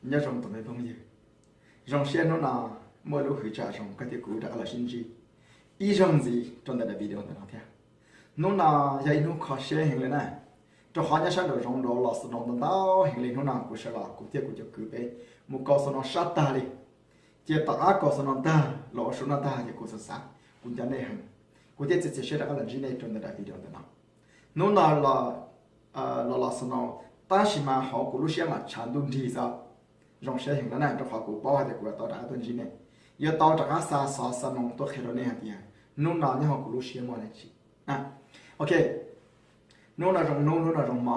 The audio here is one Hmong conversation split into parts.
Nyob zoo tus me phooj ywg, zoo siab hnub no muaj lub hwv tsam zoo koj thiab kuv rov qab los sib ntsib ib zaug ntxiv rau ntawm daim video ntawm no thiab. Hnub no yog ib hnub kho siab heev li na, rau qhov nyob sab nraum zoov nraud los snow ntau ntau heev li. Hnub no kuv sawv los kuv thiab kuv cov kwv peb mus kaus snow sab tag li, ces tom qab kaus snow tag los ua su noj tag ces kuv xav xav kuv nco nej heev, kuv thiaj txiav txim siab rov qab los ntsib nej rau ntawm daim video ntawm no. Hnub no los los snow, tab sis mas hauv kuv lub siab mas tshav ntuj nrig xwb. Zoo siab heev no na, rau qhov kuv paub hais tias kuv yuav tau rov qab tuaj ntsib nej, yuav tau rov qab xa xov xa moo tuaj qhia rau nej hais tias hnub no nyob hauv kuv lub siab muaj dab tsi. Ok, hnub no zoo hnub, hnub no zoo hmo,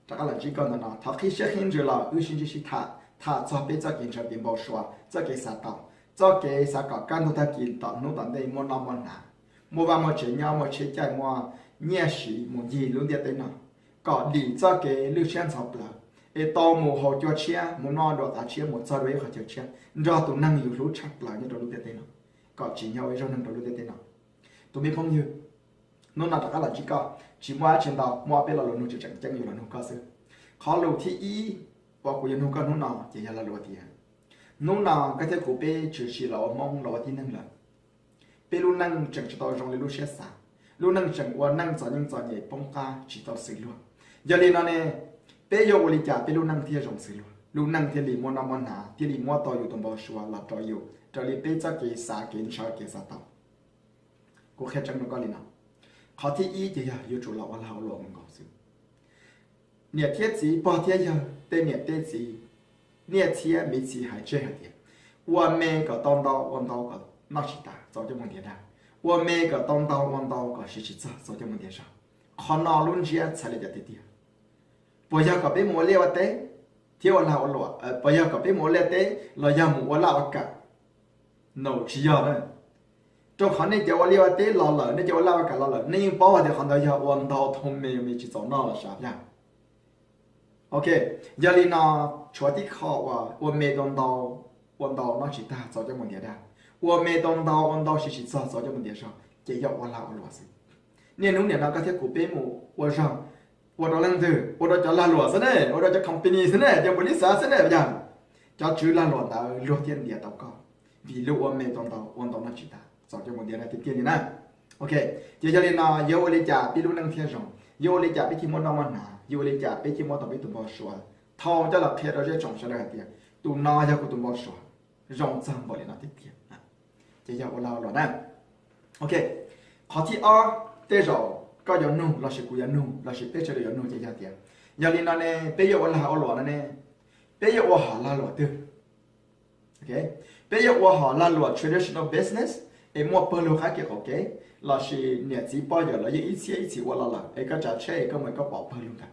rov qab los ntsib koj ntawm no. Thov qhib siab qhib ntsws los wb sib ntsib sib tham, tham txog peb txoj kev ntshaw kev npau suav, txoj kev xav tau, txoj kev xav kom kaj ntug tag kis tom hnub tom ntej muaj noj muaj hnav, muaj vaj muaj tsev nyob, muaj tsheb caij, muaj nyiaj siv mus ncig lub ntiaj teb no, kom dim txoj kev lwj siab ntxhov plawv, es tau mus haus cua tshiab, mus noj dua qav tshiab, mus txog dua ib qhov chaw tshiab nrog tus neeg yus hlub tshaj plaws nyob rau lub ntiaj teb no, kom tsim nyog ua ib zaug neeg rau lub ntiaj teb no. Tus me phooj ywg, hnub no rov qab los ntsib koj tsis muaj dab tsi ntau, muaj ob peb lo lus nug tseem tseem ceeb yuav los nug koj xwb. Qhov lus thib ib uas kuv yuav nug koj hnub no ces yog lo lus tias, hnub no koj thiab kuv peb tshwm sim los ua Hmoob los ua tib neeg lawm, peb lub neej tseem tsis tau zoo li lub siab xav, lub neej tseem ua neej txom nyem txom nyem poob qab tsis tau xws luag. Yog li no ne, peb yuav ua li cas peb lub neej thiaj zoo xws luag, lub neej thiaj li muaj noj muaj hnav, thiaj li muab tau yus tus npau suav los rau yus raws li peb txoj kev xav kev ntshaw kev xav tau? Kuv qhia tseeb rau koj li no, qhov thib ib ces yog yuav tsum los ua lag ua luam mus nkaus xwb. Niam thiab txiv, pog thiab yawg, tej niam tej txiv, niaj txhiab miv txhiv hais tseg hais tias ua me kom tau ntau, ua ntau kom noj tsis tas txaus coj mus ntiav dab, ua me kom tau ntau, ua ntau kom siv tsis txog txaus coj mus ntiav zog. Qhov no lub ntsiab txhais li cas tiag tiag? Puas yog kom peb mus ua liaj ua teb thiab ua lag ua luam? Puas yog kom peb mus ua liaj teb los yog mus ua laj ua kam? No, tsis yog na. Rau qhov nej cov ua liaj ua teb los lawm, nej cov ua laj ua kam los lawm, nej yeej paub hais tias qhov ntawd yog ua ntau thaum me me tsis txaus noj los sav yag. Ok, yog li no, tshuav tib qho uas ua me tau ntau, ua ntau noj tsis tag txaus coj mus ntiav dab, ua me tau ntau, ua ntau siv tsis txog txaus coj mus ntiav zog, ces yog ua lag ua luam xwb. Niaj hnub niam no koj thiab kuv peb mus ua zog, ua rau leej twg? Ua rau cov lag luam xwb ne, ua rau cov company xwb ne, cov npaum li xav xwb ne, yog cov tswv lag luam ntawd luag thiaj ntiav tau koj, vim luag ua me tau ntau, ua ntau noj tsis tag txaus coj mus ntiav dab tiag tiag li na. Ok, ces yog li no, yuav ua li cas peb lub neej thiaj zoo? Yuav ua li cas peb thiaj muaj noj muaj hnav? Yuav ua li cas peb thiaj muab tau peb tus npau suav? Thau coj los qhia rau zej tsoom sawv daws hais tias tus no yog kuv tus npau suav zoo txog npaum li no tiag tiag. Ces yog ua lag ua luam na. Ok, qhov thib ob, tej zaum koj yuav nug lossis kuv yuav nug lossis peb sawv daws yuav nug ces yog tias, yog li no ne, peb yuav ua lag ua luam no ne, peb yuav ua hom lag luam twg? Peb yuav ua hom lag luam traditional business es muaj pawg lug qab kev qaum kev, lossis niam txiv poj yawm los yeej ib txhiab ib txhis ua los lawm es koj tsav tsheb es koj mus koj pom pawg lug ntawd,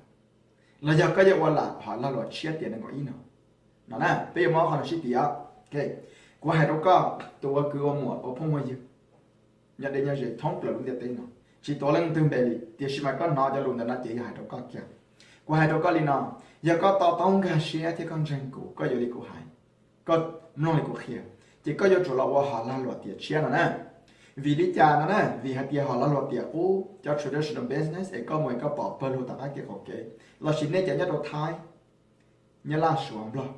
los yog koj yuav ua lam hom lag luam tshiab tiam nees nkaum ib no? No na, peb yuav muab qhov no sib tim. Kuv hais rau koj tus ua kwv ua muam ua phooj ua ywg nyob deb nyob ze thoob plaws lub ntiaj teb no, tsis tuav leej twg npe li, tiam sis mas koj hnov cov lus ntawm no ces yog hais rau koj kiag. Kuv hais rau koj li no, yog koj to taub nkag siab thiab koj ntseeg kuv, koj yuav li kuv hais, koj mloog li kuv qhia, ces koj yuav tsum los ua hom lag luam tiam tshiab no na. Vim li cas no na? Vim hais tias hom lag luam tiam qub, cov traditional business es koj mus es koj pom pawg lug tom qab kev qaum kev, lossis nej cov nyob rau Thaib, Nyab Laj, Suav, Nplog,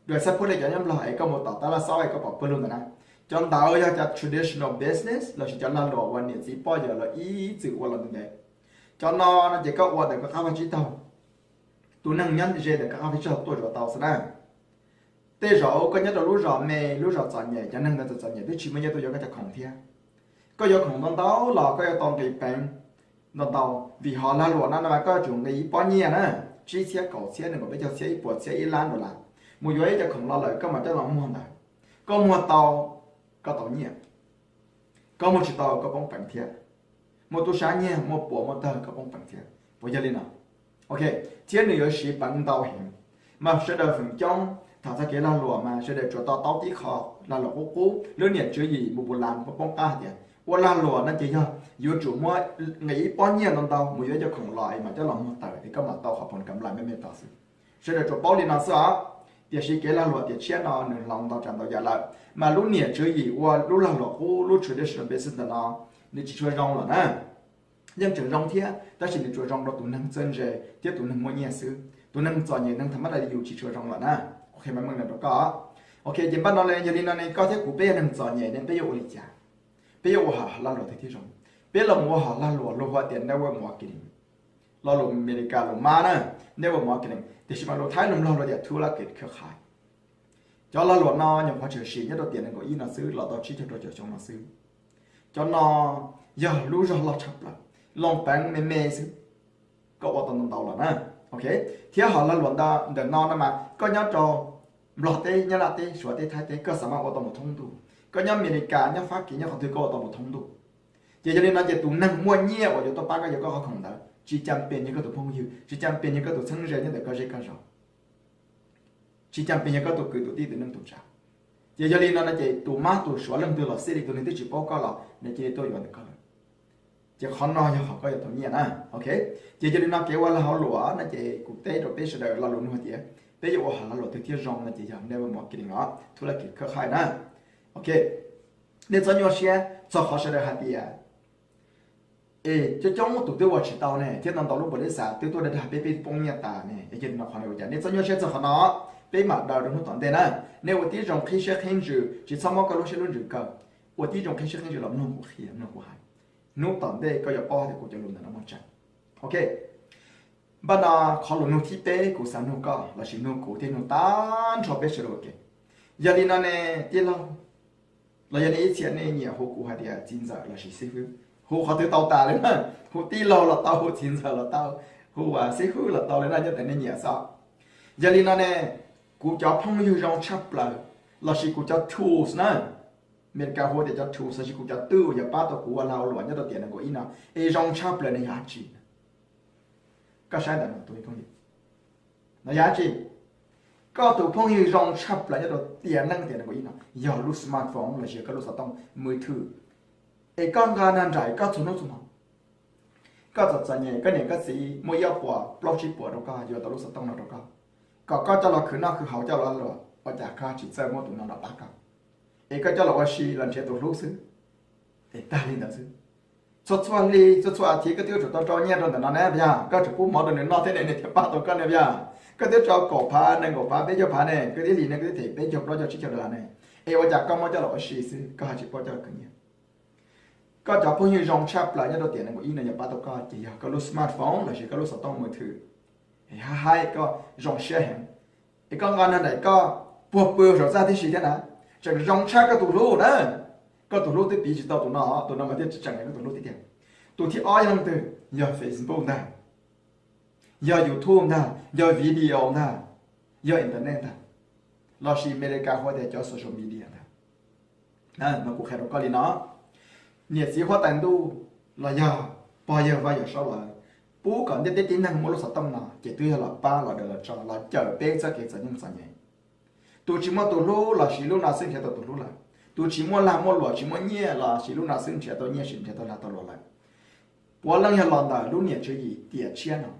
dua xab phuab nej cov nyob Nplog es koj mus tom tab laj xaub es koj pom pawg lug ntawd na, cov ntawd yog cov traditional business lossis cov lag luam uas niam txiv poj yawm los ib txwm ua los ntev ntev. Cov no no ces koj ua ntawm koj qab vaj tsib taug, tus neeg nyob ze ntawm koj qab vaj tsib taug tuaj zuav tau xwb na. Tej zaum koj nyob rau lub zos me, lub zos txom nyem, cov neeg ntawd txom txom nyem twb tsis muaj nyiaj tuaj yuav koj cov khoom thiab. Koj yuav khoom ntau ntau los koj yuav tau nqis peev ntau ntau, vim hom lag luam no no mas koj yuav tsum nqis ib pob nyiaj na, tsib txhiab, kaum txhiab, nees nkaum peb caug txhiab, ib puas txhiab, ib lab dollar, mus yuav ib co khoom los lawm koj mam coj los muag ntawd. Koj muag tau, koj tau nyiaj. Koj muag tsis tau, koj poob peev thiab. Muaj tub sab nyiag, muaj puas muaj tawg, koj poob peev thiab. Puas yog li no? Ok, thiab nws yuav siv peev ntau heev. Mas sawv daws feem coob tham txog kev lag luam mas sawv daws tsuas to taub tib qho lag luam qub qub, lub niam tswv yim npu npu las poob qab hais tias ua lag luam no ces yog yuav tsum muab nqis ib pob nyiaj ntau ntau mus yuav cov khoom los es mam coj los muag tawm es koj mam tau qhov phoom kam lais me me tod xwb. Sawv daws tsuas paub li no xwb os. Tiam sis kev lag luam tiam tshiab no nws hloov ntau tsav ntau yam lawm, mas lub niam tswv yim ua lub lag luam qub, lub traditional business ntawm no, nws tsis tshua zoo lawm na. Yeej tseem zoo thiab tab sis nws tsuas zoo rau tus neeg txawj ntse thiab tus neeg muaj nyiaj xwb, tus neeg txom nyem neeg tham mab dai li yus tsis tshua zoo lawm na. qhia meej meej no rau koj. Ok, ces npaj no yog li no ne, koj thiab kuv peb yog neeg txom nyem ne peb yuav ua li cas? Peb yuav ua hom lag luam twg thiaj zoo? Peb los mus ua hom lag luam luag hu tias network marketing, lo lus Amelikas lus mab na, network marketing, tiam sis mas lus Thaib lus Nplog lus tias thub laj kis khab khai. Cov lag luam no nyuam qhuav tshwm sim nyob rau tiam nees nkaum ib no xwb los tau tsib caug rau caum xyoo no xwb. Cov no yog lub zog loj tshaj plaws, loo peev me me xwb, koj ua tau ntau ntau lawm na. Ok, thiab hom lag luam ntawm no no mas koj nyob rau Nplog teb, Nyab Laj teb, Suav teb, Thaib teb, koj xav mas ua tau mus thoob ntuj. Koj nyob Amelikas, nyob Fab Kis, nyob qhov twg koj ua tau mus thoob ntuj. Ces yog li no ces tus neeg muaj nyiaj uas yuav tuaj pab koj yuav koj qhov khoom ntawd tsis cam pes yog koj tus phooj ywg, tsis cam pes yog koj tus txheeb ze nyob ntawm koj zej koj zos, tsis cam pes yog koj tus kwv tus tij tus neej tus tsav. Ces yog li no no ces tus mab tus suav leej twg los xij li tus neeg twb tsis paub koj los nws cia li tuaj yuav ntawm koj lawm. Ces qhov no yog qhov koj yuav tau nyiaj na. Ok, ces yog li no kev ua lag hauv luam no ces kuv teb rau peb sawv daws lo lus nug tias peb yuav ua hom lag luam twg thiaj zoo no ces yog network marketing os, thub laj kis khab khai na. Ok, nej txhob nyuaj siab txog qhov sawv daws hais tias es coob coob tus twb ua tsis tau ne thiab ntau ntau lub npaum li xav twb tuaj dag dag peb, peb poob nyiaj tas ne. Es yog li no qhov no ua cas? Nej txhob nyuaj siab txog qhov no, peb mam daws rau hnub tom ntej na. Nej ua tib zoo qhib siab qhib ntsws, tsis txhob muab koj lub siab lub ntsws kaw, ua tib zoo qhib siab qhib ntsws los mloog kuv qhia, mloog kuv hais. Hnub tom ntej koj yuav paub tias kuv cov lus ntawm no muaj tseeb. Ok, npaj no qhov lus nug thib peb kuv xav nug koj lossis nug kuv thiab nug tag nrho peb sawv daws ua ke. Yog li no ne, tij laug, los yog nej ib txhia nej nyiam hu kuv hais tias txiv ntxawm lossis xib fwb, hu qhov twg tau tas li na. Hu tij laug los tau, hu txiv ntxawm los tau, hu xib fwb los tau li na, nyob ntawm nej nyiam xwb. Yog li no ne, kuv cov phooj ywg zoo tshaj plaws lossis kuv cov tools na, Amelikas hu tias cov tools lossis kuv cov twj uas yuav pab tau kuv ua lag ua luam nyob rau tiam nees nkaum ib no es zoo tshaj plaws nws yog dab tsi? Koj saib ntawm no, tus phooj ywg, no yog dab tsi? Koj tus phooj ywg zoo tshaj plaws nyob rau tiam neej tiam nees nkaum ib no yog lub smartphone lossis koj lub xov tooj mws thwm. Es koj nqa nag nraim koj txhua hnub txhua hmo, koj txom txom nyem koj niam koj txiv muaj ib ob puas plaub tsib puas rau koj yuav tau lub xov tooj no rau koj, kom koj coj los khwv noj khwv haus coj los luam, ua cas koj tsis txawj muab tus no los pab koj? Es koj coj los ua si los nrhiav tus hlub xwb, es tag li ntawd xwb. Txhua txhua hli txhua txhua as thiv koj twb yuav tsum tau rau nyiaj rau ntawm no ne yog, koj tsum pub mov rau nws noj thiab ne nws thiaj pab tau koj ne yog. Koj twb rau kaum phav nees nkaum phav peb caug phav ne, koj twb hlis ne koj twb them peb caug plaub caug tsib caug dollar ne, es ua cas koj muab coj los ua si xwb koj ho tsis pub coj los khwv nyiaj? Koj cov phooj ywg zoo tshaj plaws nyob rau tiam nees nkaum ib no yuav pab tau koj ces yog koj lub smartphone lossis koj lub xov tooj mws thwm. Hais hais koj zoo siab heev, es koj nqa nag nraim koj puag pw saum txaj tib si thiab na, tseem zoo tshaj koj tus hlub na. Koj tus hlub twb piv tsis tau tus no, tus no mas thiaj tseem yog koj tus hlub tiag tiag. Tus thib ob yog leej twg? Yog Facebook ntag, yog YouTube ntag, yog video ntag, yog internet ntag, lossis Amelikas hu tias cov social media ntag. No kuv qhia rau koj li no, niam txiv huab tais ntuj los yog pog yawg Vaj Yawm Saub lawv pub kom ntiaj teb tib neeg muaj lub xov tooj no ces twb yog los pab los daws los tso los cawm peb txoj kev txom nyem txom nyem. Tus tsis muaj tus hlub lossis lub no xwb nrhiav tau tus hlub lawm, tus tsis muaj lag muaj luam tsis muaj nyiaj lossis lub no xwb nrhiav tau nyiaj sis nrhiav tau lag tau luam lawm. Puav leej yog los ntawm lub niam tswv yim tiam tshiab no,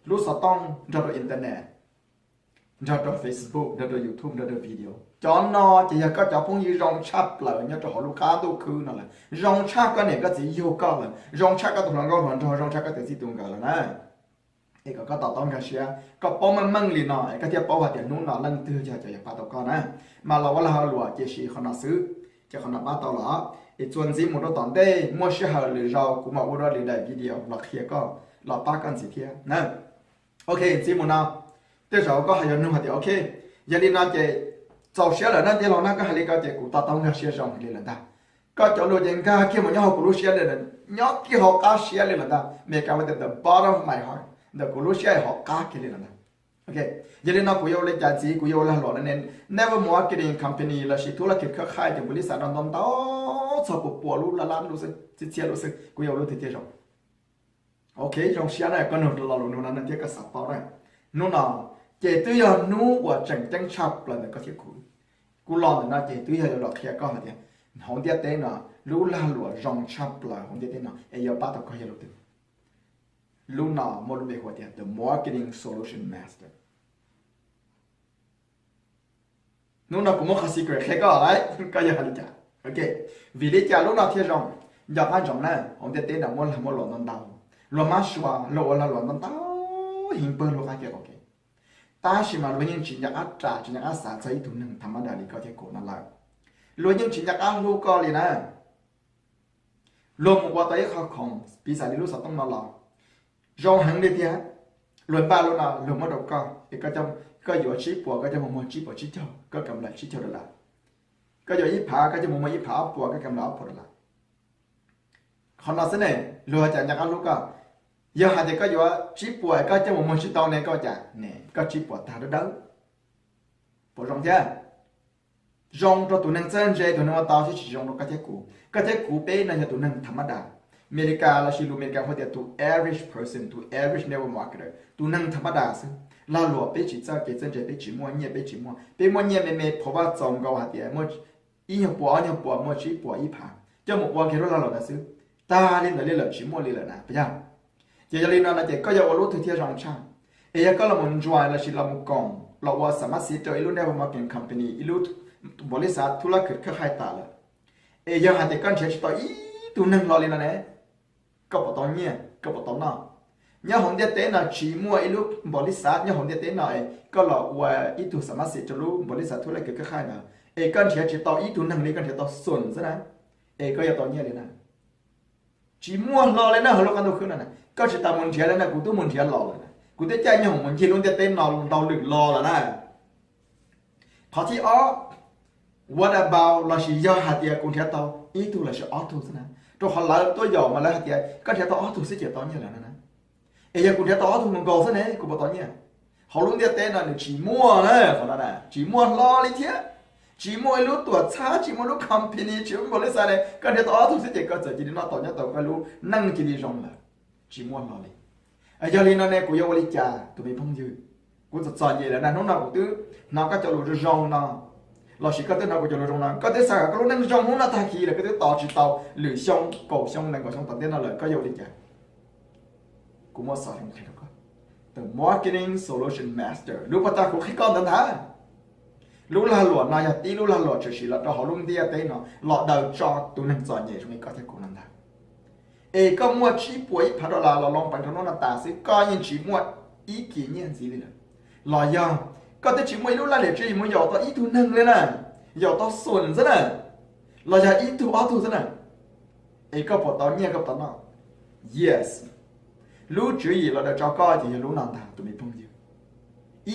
lub xov tooj nrog rau internet, nrog rau Facebook, nrog rau YouTube, nrog rau video. Cov no ces yog koj cov phooj ywg zoo tshaj plaws nyob rau hauv lub qab ntuj khwb no lawm, zoo tshaj koj niam koj txiv yug koj lawm, zoo tshaj koj tus hluas nkauj hluas nraug, zoo txog koj tus txij tus nkawm lawm na. Es kom koj to taub nkag siab, koj paub meej meej li no es koj thiaj paub hais tias hnub no leej twg yog cov yuav pab tau koj na. Mas los ua lag ua luam cia siv qhov no xwb, ces qhov no pab tau los. Es txuas ntxiv mus rau tom ntej muaj sij hawm lwm zaus kuv mam ua dua lwm daim video los qhia koj, los pab koj ntxiv thiab na. Ok, ntxiv mus no, tej zaum koj ho yuav nug hais tias ok, yog li no ces txaus siab lawm na tij laug na, koj hais li ko ces kuv to taub nkag siab zoo li lawm ntag. Koj cov lus ces nkag kiag mus nyob hauv kuv lub siab li, nyob kiag hauv qab siab li lawm ntag. Amelikas hu tias the bottom of my heart, ntawm kuv lub siab hauv qab kiag li lawm ntag. Ok, yog li no kuv yuav ua li cas ntxiv? Kuv yuav ua lag luam no ne, network marketing company lossis thub laj kis khab khai ces kuv li xav rau ntau ntau txog puas puas lub, lab lab lub xwb, txhiab txhiab lub xwb, kuv yuav ua lub twg thiaj zoo? Ok, zoo siab na koj nug lo lus nug no thiab koj xav paub na. Hnub no ces twb yog hnub uas tseem ceeb tshaj plaws ntawm koj thiab kuv. Kuv los ntawm no ces twb yog yuav los qhia koj hais tias hauv ntiaj teb no lub lag luam zoo tshaj plaws hauv ntiaj teb no es yuav pab tau koj yog lub twg. Lub no muaj lub npe hu tias the marketing solution master. Hnub no kuv muab qhov secret qhia koj lawm, koj yuav hais li cas? Ok, vim li cas lub no thiaj zoo? Nco qab ntsoov na, hauv ntiaj teb no muaj lag muaj luam ntau ntau, luag mab sua, luag ua lag luam ntau ntau heev pawg lug qab kev qaum kev. Tab sis mas luag yeej tsis nco qab ras, tsis nco qab xav txog ib tug neeg tha mab das li koj thiab kuv no lawm. Luag yeej tsis nco qab hlub koj li na. Luag mus ua tau ib qho khoom piv xam li lub xov tooj no los zoo heev li tiag. Luag npaj lub no luag muab rau koj es koj yuav tsib puas, koj coj mus muag tsib puas tsib caug, koj kam lawm tsib caug dollar. Koj yuav ib phav, koj coj mus muag ib phav ob puas, koj kam lawm ob puas dollar. Qhov no xwb ne, luag cas nco qab hlub koj? Yog hais tias koj yuav tsib puas koj coj mus muag tsis tau ne, koj cas ne, koj tsib puas tag dawb dawb. Puas zoo thiab? Zoo rau tus neeg txawj ntse, tus neeg ua tau, thiab tsis zoo rau koj thiab kuv. Koj thiab kuv peb no yog tus neeg tha mab das. Amelikas lossis lus Amelikas hu tias tus average person, tus average network marketer, tus neeg tha mab das xwb. Lag luam peb tsis txawj kev txawj ntse, peb tsis muaj nyiaj, peb tsis muaj, peb muaj nyiaj me me, phav vaj txaus nkaus hais tias muaj ib nyuag puas, ob nyuag puas, muaj tsib puas, ib phav, coj mus ua kiag lub lag luam ntawd xwb. Tag li ntawd li lawm, tsis muaj li lawm na, puas yog? Ces yog li no no ces koj yuav ua lub twg thiaj zoo tshaj? Es yog koj los mus join lossis los mus koom los ua xam mab xiv rau ib lub network marketing company, ib lub npaum li xav thub lab khwv khaj khaij tas lawm, es yog hais tias koj nrhiav tsis tau ib tug neeg hlo li no ne, koj puas tau nyiaj, koj puas tau noj? Nyob hauv ntiaj teb no tsis muaj ib lub npaum li xav nyob hauv ntiaj teb no es koj los ua ib tug xam mab xiv rau lub npaum li xav thub lab khwv khaj khaij ntawd es koj nrhiav tsis tau ib tug neeg li, koj nrhiav tau xoom xwb na, es koj yuav tau nyiaj li na. Tsis muaj hlo li na, hauv lub qab ntuj khwb no na, koj tsis tas mus nrhiav li na, kuv twb mus nrhiav los lawm na, kuv twb caij nyoog mus ncig lub ntiaj teb no ntau lwm los lawm na. Qhov thib ob, what about lossis yog hais tias kuv nrhiav tau ib tug lossis ob tug xwb na, rau qhov lawv tuaj yaum mas lawv hais tias koj nrhiav tau ob tug xwb ces tau nyiaj lawm na. Es yog kuv nrhiav tau ob tug nkaus nkaus xwb ne, kuv puas tau nyiaj? Hauv lub ntiaj teb no nws tsis muaj na, qhov no na tsis muaj hlo li thiab. Tsis muaj ib lub tuam txhab, tsis muaj lub company, tsis muaj npaum li xav ne, koj nrhiav tau ob tug xwb ces koj txawm cia li noj tau nyob tau, koj lub neej cia li zoo lawm. Tsis muaj hlo li. Yog li no ne kuv yuav ua li cas tus me phooj ywg? Kuv txom txom nyem lawm na, hnub no kuv twb hnov koj cov lus zoo zoo no, lossis koj twb hnov kuv cov lus zoo no, koj twb xav kom koj lub neej zoo hnub no tag kis lawm, koj twb tos tsis tau lwm xyoo, kaum xyoo, nees nkaum xyoo tom ntej no lawm, koj yuav ua li cas? Kuv muaj xov zoo qhia rau koj. The Marketing Solution Master, lub puag ta kuv qhia koj ntawd ntag. Lub lag luam no yog tib lub lag luam tshwm sim los rau hauv lub ntiaj teb no los daws tso tus neeg txom nyem zoo li koj thiab kuv no ntag. Es koj muaj tsib puas ib phav dollar los loo peev rau hnub no tas xwb, koj yeej tsis muaj ib kis nyiaj ntxiv li lawm. Los yog koj twb tsis muaj ib lub laj lim tswv yim mus yaum tau ib tug neeg li na, yaum tau xoom xwb na, los yog ib tug ob tug xwb na, es koj puas tau nyiaj, koj puas tau noj? Yes. Lub tswv yim los daws tso koj ces yog lub no ntag tus me phooj ywg.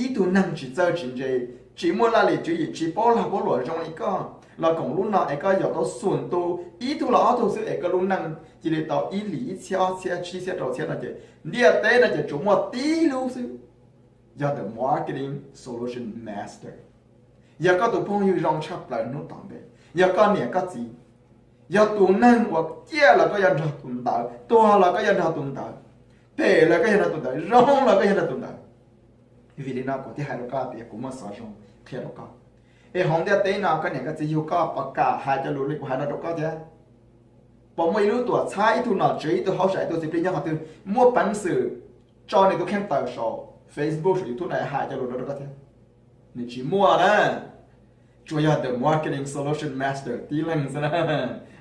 Ib tug neeg tsis txawj tsis ntse, tsis muaj laj lim tswv yim, tsis paub lag paub luam zoo li koj los koom lub no es koj yaum tau xoom tus ib tug los ob tug xwb es koj lub neej cia li tau ib lim ib txhiab ob txhiab tsib txhiab rau txhiab no ces ntiaj teb no ces tsuas muaj tib lub xwb, yog the Marketing Solution Master. Yog koj tus phooj ywg zoo tshaj plaws hnub tom ntej, yog koj niam koj txiv, yog tus neeg uas ciaj los koj yuav nrog tus ntawd, tuag los koj yuav nrog tus ntawd, phem los koj yuav nrog tus ntawd, zoo los koj yuav nrog tus ntawd. Vim li no kuv thiaj hais rau koj tias kuv muaj xov zoo qhia rau koj. Es hauv ntiaj teb no koj niam koj txiv yug koj puas kam hais cov lus li kuv hais no rau koj thiab? Puas muaj ib lub tuam txhab, ib tug nom tswv, ib tug hauj sam, ib tug xib plig nyob qhov twg muaj peev xwm tso nws tus kheej tawm saum Facebook, saum YouTube no hais cov lus no rau koj thiab? Nws tsis muaj na. Tsuas yog the Marketing Solution Master tib leeg xwb na.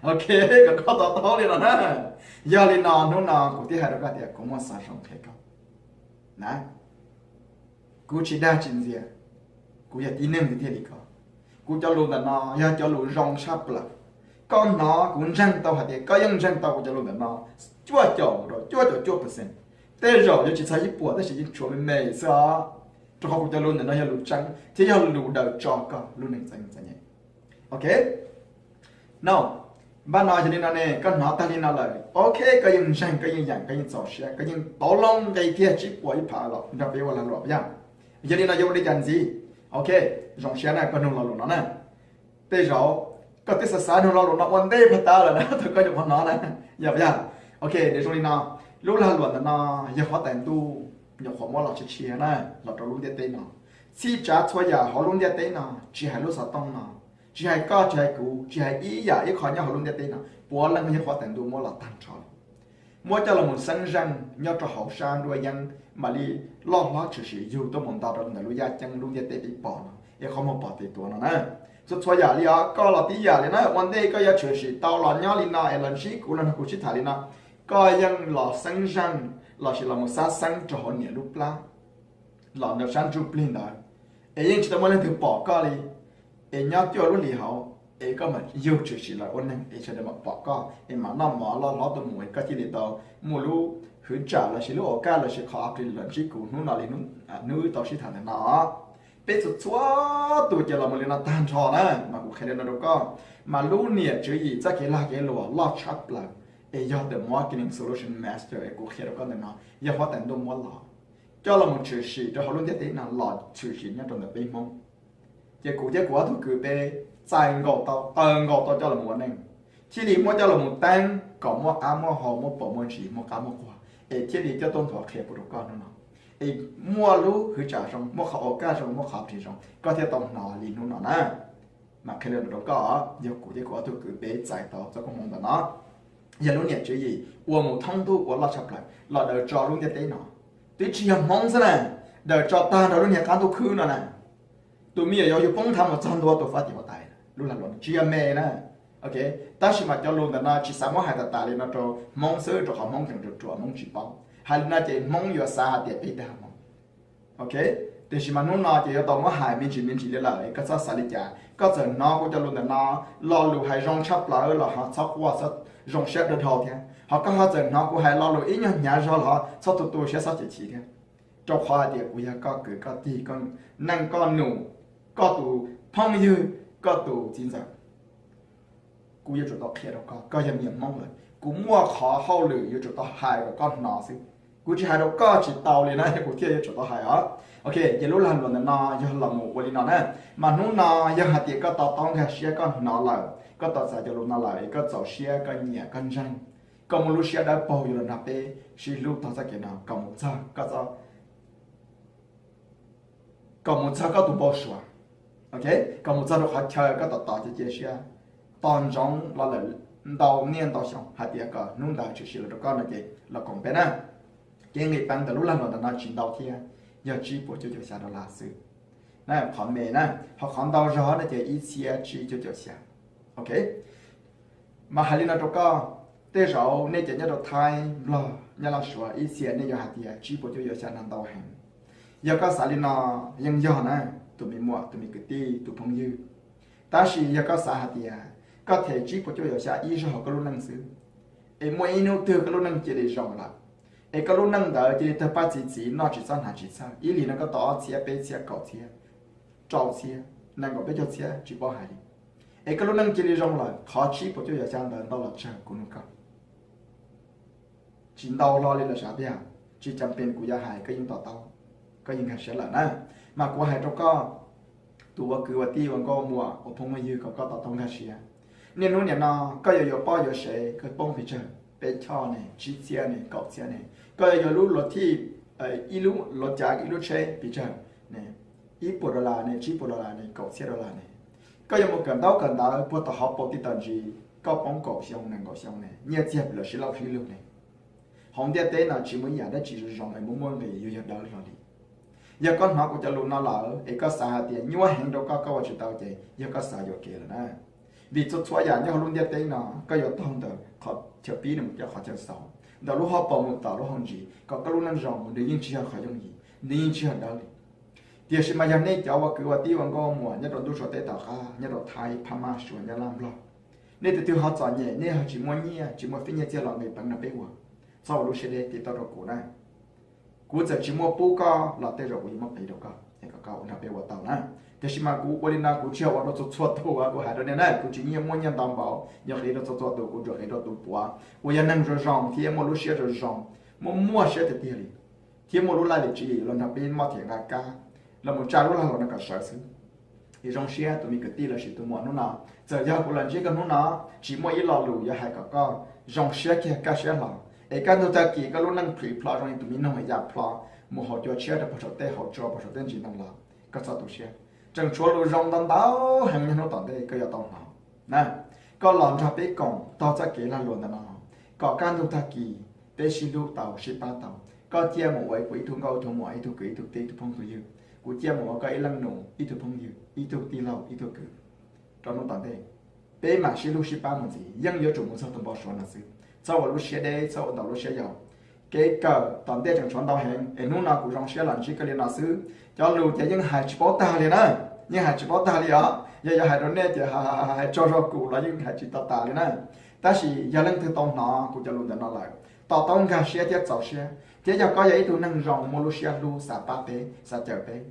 Ok, kom koj to taub li no na. Yog li no hnub no kuv thiaj hais rau koj tias kuv muaj xov zoo qhia koj na. Kuv tsis dag tsis ntxias, kuv yog tib neeg tiag tiag li koj. Kuv cov lus ntawm no yog cov lus zoo tshaj plaws. Koj hnov kuv ntseeg tau hais tias koj yeej ntseeg tau kuv cov lus ntawm no cuaj caum mus rau cuaj caum cuaj percent. Tej zaum yuav tsis txog ib puas tab sis yeej tshuav me me xwb os, rau qhov kuv cov lus ntawm no yog lus tseeb thiab yog lus daws tso koj lub neej txom txom nyem. Ok, no, npaj no yog li no ne, koj hnov tag li no lawm, ok, koj yeej ntseeg, koj yeej yeem, koj yeej txaus siab, koj yeej tau loo nqi kiag tsib puas ib phav los nrog peb ua lag luam yog. Yog li no yuav ua li cas ntxiv? Ok, zoo siab na koj nug lo lus no na. Tej zaum koj twb xav xav nug lo lus no ua ntej puag ta lawm na thaum koj nyuam qhuav hnov na, yog puas yog? Ok, nws zoo li no, lub lag luam ntawm no yog huab tais ntuj nyuam qhuav muab los tshiab tshiab na, los rau lub ntiaj teb no. Txhij tsav txhua yam hauv lub ntiaj teb no, tsis hais lub xov tooj no, tsis hais koj tsis hais kuv, tsis hais ib yam ib qho nyob hauv lub ntiaj teb no, puav leej yog huab tais ntuj muab los tag nrho li. Muab coj los mus xeeb zeej nyob rau hauv sab nruab yeeb mam li loj hlob tshwm sim yug tuaj mus nto rau ntawm lub yaj ceeb lub ntiaj teb peb pom no es qhov muag pom tes tuav no na. Txhua txhua yam li os, koj los tib yam li na, ua ntej koj yuav tshwm sim tau los nyob li no es los ntsib kuv los nrog kuv sib tham li no, koj yeej los xeeb zeej lossis los mus xab xeeb rau hauv niam lub plab. los ntawm sab ntsuj plig ntawd, es yeej tsis tau muaj leej twg pom koj li, es nyob cuaj lub hlis hauv es koj mam yug tshwm sim los ua neeg es sawv daws mam pom koj es mam noj mov loj hlob tuaj mus es koj thiaj li tau muaj lub hwv tsam lossis lub au kaj lossis qhov appeal los ntsib kuv hnub no li hnub wb tau sib tham ntawm no. Peb txhua txhua tus ces los mus li no tag nrho na, mas kuv qhia li no rau koj, mas lub niam tswv yim txoj kev lag kev luam loj tshaj plaws es yog the marketing solution master es kuv qhia rau koj ntawm no yog huab tais ntuj muab los coj los mus tshwm sim rau hauv lub ntiaj teb no los tshwm sim nyob rau ntawm peb Hmoob. Ces kuv thiab kuv ob tug kwv peb txais nkaus tau, taw nkaus tau coj los mus ua neej, thiaj li muab coj los mus teeb kom muaj qab muaj hau, muaj pom muaj ntsis, muaj qab muaj quag, es thiaj li coj tuaj nthuav qhia pub rau koj hnub no. Es muaj lub hwv tsam zoo, muaj qhov au kaj zoo, muaj qhov appeal zoo, koj thiaj tau hnov li hnub no na. Mas qhia li no rau koj, yog kuv thiab kuv ob tug kwv peb txais tau txoj koob hmoov ntawm no, yog lub niam tswv yim uas mus thoob ntuj ua loj tshaj plaws los daws tso lub ntiaj teb no. Twb tsis yog Hmoob xwb na, daws tso tag nrho lub niag qab ntuj khwb no na. Tus me nyuam yaus yug poob nthav mus txog ntua tus faj tim huab tais, lub lag luam tsis yog me na. Tab sis mas cov lus ntawm no tsis xav muab hais tas tas li no rau Hmoob xwb, rau qhov Hmoob tseem ruam ruam Hmoob tsis paub. Hais li no ces Hmoob yuav xav hais tias peb dag Hmoob. Ok, tiam sis mas hnub no ces yuav tau muab hais me ntsis me ntsis li lawm, koj txhob xav li cas. Koj txawm hnov kuv cov lus ntawm no, lo lus hais zoo tshaj plaws los ho txhob quaj, txhob zoo siab dhau dhau thiab. Ho koj ho txawm hnov kuv hais lo lus ib nyuag hnyav zog los ho txhob tu tu siab, txhob chim chim thiab. Rau qhov hais tias kuv yog koj kwv koj tij, koj neej koj nus, koj tus phooj ywg, koj tus txiv ntxawm. Kuv yuav tsum tau qhia rau koj, koj yog me nyuam Hmoob lawm, kuv muaj qhov hauj lwm yuav tsum tau hais rau koj hnov xwb. Kuv tsis hais rau koj tsis tau li na, kuv thiaj yuav tsum tau hais os. Ok, ces lub lag luam ntawm no yog los mus ua li no na. Mas hnub no yog hais tias koj to taub nkag siab koj hnov lawm, koj to txais cov lus no lawm es koj txaus siab koj nyiam koj ntseeg, koj muaj lub siab dawb paug yuav los nrog peb sib hlub txog txoj kev no, kom mus txog koj txoj kom mus txog koj tus npau suav. Ok, kom mus txog rau qhov chaw koj tos tos cia cia siab, tos ntsoov los lawm ntau niaj ntau xyoo hais tias kom hnub ntawd tshwm sim los rau koj no ces los koom peb na. Kev nqis peev ntawm lub lag luam ntawm no tsis ntau thiab, yog tsib puas cuaj caum xya dollar xwb. Na qhov me na, ho qhov ntau zog no ces ib txhiab tsib cuaj caum xya. Ok, mas hais li no rau koj, tej zaum nej cov nyob rau Thaib, Nplog, Nyab Laj, Suav ib txhia nej yuav hais tias tsib puas cuaj caum xya no ntau heev. Yog koj xav li no yeej yog na, tus me muam, tus me kwv tij, tus phooj ywg. Tab sis yog koj xav hais tias koj them tsib puas cuaj caum xya ib zaug hauv koj lub neej xwb, es muaj ib hnub twg koj lub neej cia li zoo lawm, es koj lub neej ntawd cia li tawg paj txi txiv, noj tsis txob hnav tsis txhawj, ib hlis no koj tau ob txhiab, peb txhiab, kaum txhiab, rau txhiab, nees nkaum peb caug txhiab tsis paub hais li, es koj lub neej cia li zoo lawm, qhov tsib puas cuaj caum xya ntawd ntau los tsawg kuv nug koj. Tsis ntau hlo li lawm sav tiag, tsis cas pes kuv yuav hais koj yeej to taub, koj yeej nkag siab lawm na. Mas kuv hais rau koj, tus ua kwv ua tij ua nkauj muam ua phooj ua ywg kom koj to taub nkag siab. Niaj hnub nim no koj yuav yuav poj yuav sev koj poob pes tsawg, peb choj ne, tsib txhiab ne, kaum txhiab ne. Koj yuav yuav lub luav thij, ib lub luav cav ib lub tsheb pes tsawg ne, ib puas dollar ne, tsib puas dollar ne, kaum txhiab dollar ne. Koj yuav mus kawm ntaub kawm ntawv puag tom hauv paus tij tom ntsis, koj poob kaum xyoo nees nkaum xyoo ne, nyiaj txiag lawm sib lauj sib lug ne. Hauv ntiaj teb no tsis muaj ib yam dab tsi zoo zoo es muaj muaj nqis yuav yog dawb hlo li. Yog koj hnov kuv cov lus no lawm es koj xav hais tias nyuaj heev rau koj, koj ua tsis tau ces yog koj xav yuam kev lawm na. Vim txhua txhua yam nyob hauv lub ntiaj teb no koj yuav taug ntawm qhov chaw pib no mus rau qhov chaw xaus, ntawm lub hauv paus mus tom lub hauv ntsis, kom koj lub neej zoo mus nws yeej tsis yog qhov yooj yim, nws yeej tsis yog dawb li. Tiam sis mas yog nej cov ua kwv ua tij ua nkauj muam nyob rau ntuj suav teb tom qab, nyob rau Thaib, Phab Maj, Suav, Nyab Laj, Nplog, nej tus twg ho txom nyem, nej ho tsis muaj nyiaj, tsis muaj fij nyiaj txiag los nqis peev nrog peb ua, txhob ua lub siab deb, tiv tauj rau kuv na. Kuv txawm tsis muaj pub koj los tej zaum kuv yuav muab qiv rau koj es kom koj ua nrog peb ua tau na. Tiam sis mas kuv ua li no kuv tsis yog ua rau txhua txhua tus, kuv hais rau nej na, kuv tsis muaj nyiaj ntau npaum yog qiv rau txhua txhua tus, kuv tsuas qiv rau tus puav uas yog neeg zoo zoo thiab muaj lub siab zoo zoo, muaj muaj siab tiag tiag li, thiab muaj lub laj lim tswv yim los nrog peb moj thiam nqa kab los mus tsa lub lag luam no kom sawv xwb. Es zoo siab tus me kwv tij lossis tus muam hnub no, txawm yog kuv los ntsib koj hnub no, tsis muaj ib lo lus yuav hais kom koj zoo siab kiag kaj siab hlo, es kaj ntug tag kis koj lub neej plhis plho zoo li tus me noog ya plho mus haus cua tshiab rau puag saum tej hauv tsua puag saum tej ntsis ntoo los koj txhob tu siab. Tseem tshuav lus zoo ntau ntau heev nyob hnub tom ntej koj yuav tau hnov na. Koj los nrog peb koom taug txoj kev lag luam ntawm no, kom kaj ntug tag kis peb sib hlub tau sib pab tau. Koj ciaj mus ua kuv ib tug nkauj ib tug muam, ib tug kwv ib tug tij, ib tug phooj ib tug ywg, kuv ciaj mus ua koj ib leej nus ib tug phooj ywg, ib tug tij laug ib tug kwv rau hnub tom ntej. Peb mam sib hlub sib pab mus ntxiv, yeej yuav tsum mus txog tus npau suav no xwb. Txhob ua lub siab deb, txhob ua ntau lub siab yau. kev kawm tom ntej tseem tshuav ntau heev, es hnub no kuv zoo siab los ntsib koj li no xwb. Cov lus ces yeej hais tsis paub tag li na, yeej hais tsis paub tag li os. Yog yuav hais rau nej ces hais tsaug zog kuv los yeej hais tsis tau tas li na. Tab sis yog leej twg tau hnov kuv cov lus ntawm no lawm, to taub nkag siab thiab txaus siab, thiab yog koj yog ib tug neeg zoo muaj lub siab hlub xav pab peb xav cawm peb,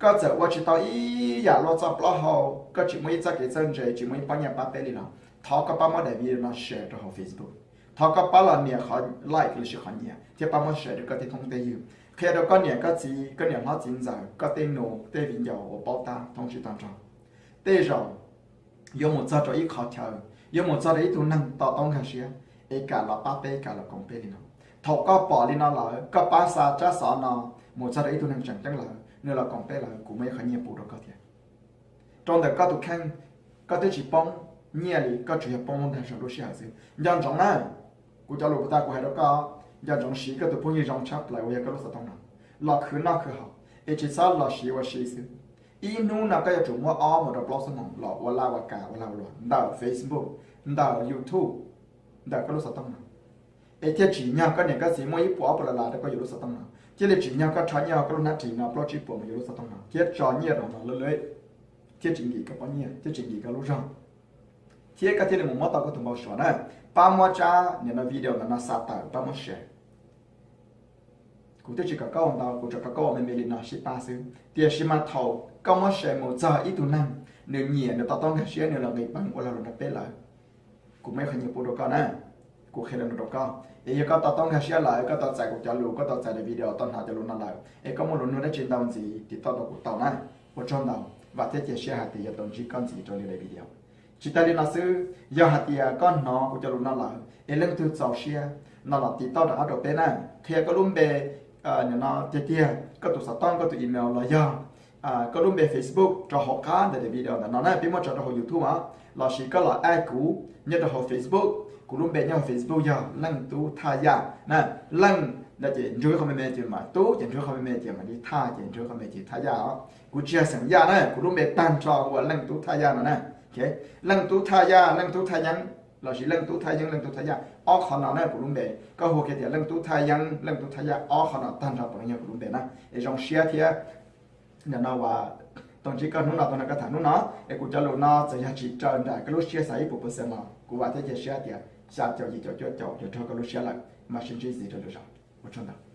koj txawm ua tsis tau ib yam luag txoj plaub hau, koj tsis muaj ib txoj kev txawj ntse, tsis muaj ib pob nyiaj pab peb li los, thov koj pab muab daim video no share rau hauv Facebook. Thov koj pab los nias qhov like los sis qhov nyiam thiab pab muab share rau koj tej thoob tej ywg, qhia rau koj niam koj txiv, koj niam hlob txiv ntxawm, koj tej nus tej viv ncaus uas paub tab thoob tsis tag nrho. Tej zaum yuav mus txog rau ib qhov chaw, yuav mus txog rau ib tug neeg to taub nkag siab es kam los pab peb, kam los koom peb li no. Thaum koj pom li no lawm, koj pab xa tsab xov no mus txog rau ib tug neeg tseem ceeb lawm, nws los koom peb lawm, kuv muaj ib qho nyiaj pub rau koj thiab. Rau ntawm koj tus kheej, koj twb tsis poob nyiaj li, koj tsuas yog poob lub ntees lub sij hawm xwb. Nco ntsoov na, kuv cov lus puag ta kuv hais rau koj, nco ntsoov siv koj tus phooj ywg zoo tshaj plaws uas yog koj lub xov tooj no los khwv noj khwv haus, es tsis txhob los siv ua si xwb. Ib hnub no koj yuav tsum muab ob mus rau plaub xuab moos los ua laj ua kam ua lag ua luam ntawm Facebook, ntawm YouTube, ntawm koj lub xov tooj no, es thiaj tsim nyog koj niam koj txiv muaj ib puas ob puas las las rau koj yuav lub xov tooj no, thiaj li tsim nyog koj rho nyiaj hauv koj lub hnab ris no plaub tsib puas mus yuav lub xov tooj no thiab tso nyiaj rau hauv no lawm, thiaj tsis nkim koj pob nyiaj thiab tsis nkim koj lub zog, thiab koj thiaj li mus muab tau koj tus npau suav na. Pab muab tsab niam no video ntawm no xa tawm, pab muab share. Kuv twb tsis kom koj ua ntau, kuv tsuas kom koj ua me me li no sib pab xwb. Tiam sis mas thaum koj muab share mus txog ib tug neeg, nws nyiam, nws to taub nkag siab, nws los nqis peev ua lag luam rau peb lawm, kuv muaj ib qho nyiaj pub rau koj na. Kuv qhia li no rau koj, es yog koj to taub nkag siab lawm, koj tau txais kuv cov lus, koj tau txais daim video, tau hnov cov lus no lawm, es koj muaj lus nug dab tsi ntau ntxiv tiv tauj rau kuv tau na. Ua tsaug ntau, vam thiab cia siab hais tias yuav tau ntsib koj ntxiv rau li daim video. Tsis tas li no xwb, yog hais tias koj hnov kuv cov lus no lawm es leej twg txaus siab no los tiv tauj rov qab rau peb na, qhia koj lub npe no tiag tiag, koj tus xov tooj, koj tus email los yog koj lub npe Facebook rau hauv qab ntawm daim video ntawm no na, peb muab tso rau hauv YouTube os, los sis koj los add kuv nyob rau hauv Facebook, kuv lub npe nyob hauv Facebook yog Leej Tub Thaj Yaj na. Leej no ces nrug qhov me me ces mam, Tub ces nrug qhov me me ces mam li, Thaj ces nrug qhov me ces Thaj Yaj os. Kuv tsis yog xeem Yaj na, kuv lub npe tag nrho hu ua Leej Tub Thaj Yaj no na. Leej Tub Thaj Yaj, Leej Tub Thaj Yeeb, los sis Leej Tub Thaj Yeeb, Leej Tub Thaj Yaj, ob qhov no na kuv lub npe. Koj hu kiag tias Leej Tub Thaj Yeeb, Leej Tub Thaj Yaj, ob qhov no tag nrho puav leej yog kuv lub npe na. Es zoo siab thiab nim no uas tau ntsib koj hnub no, tau nrog koj tham hnub no, es kuv cov lus no txawm yog tsis raws nraim koj lub siab xav ib puas percent los kuv vam thiab cia siab tias xya caum yim caum cuaj caum yuav raug koj lub siab lawm. Mam sib ntsib ntxiv rau lwm zaus, ua tsaug ntau.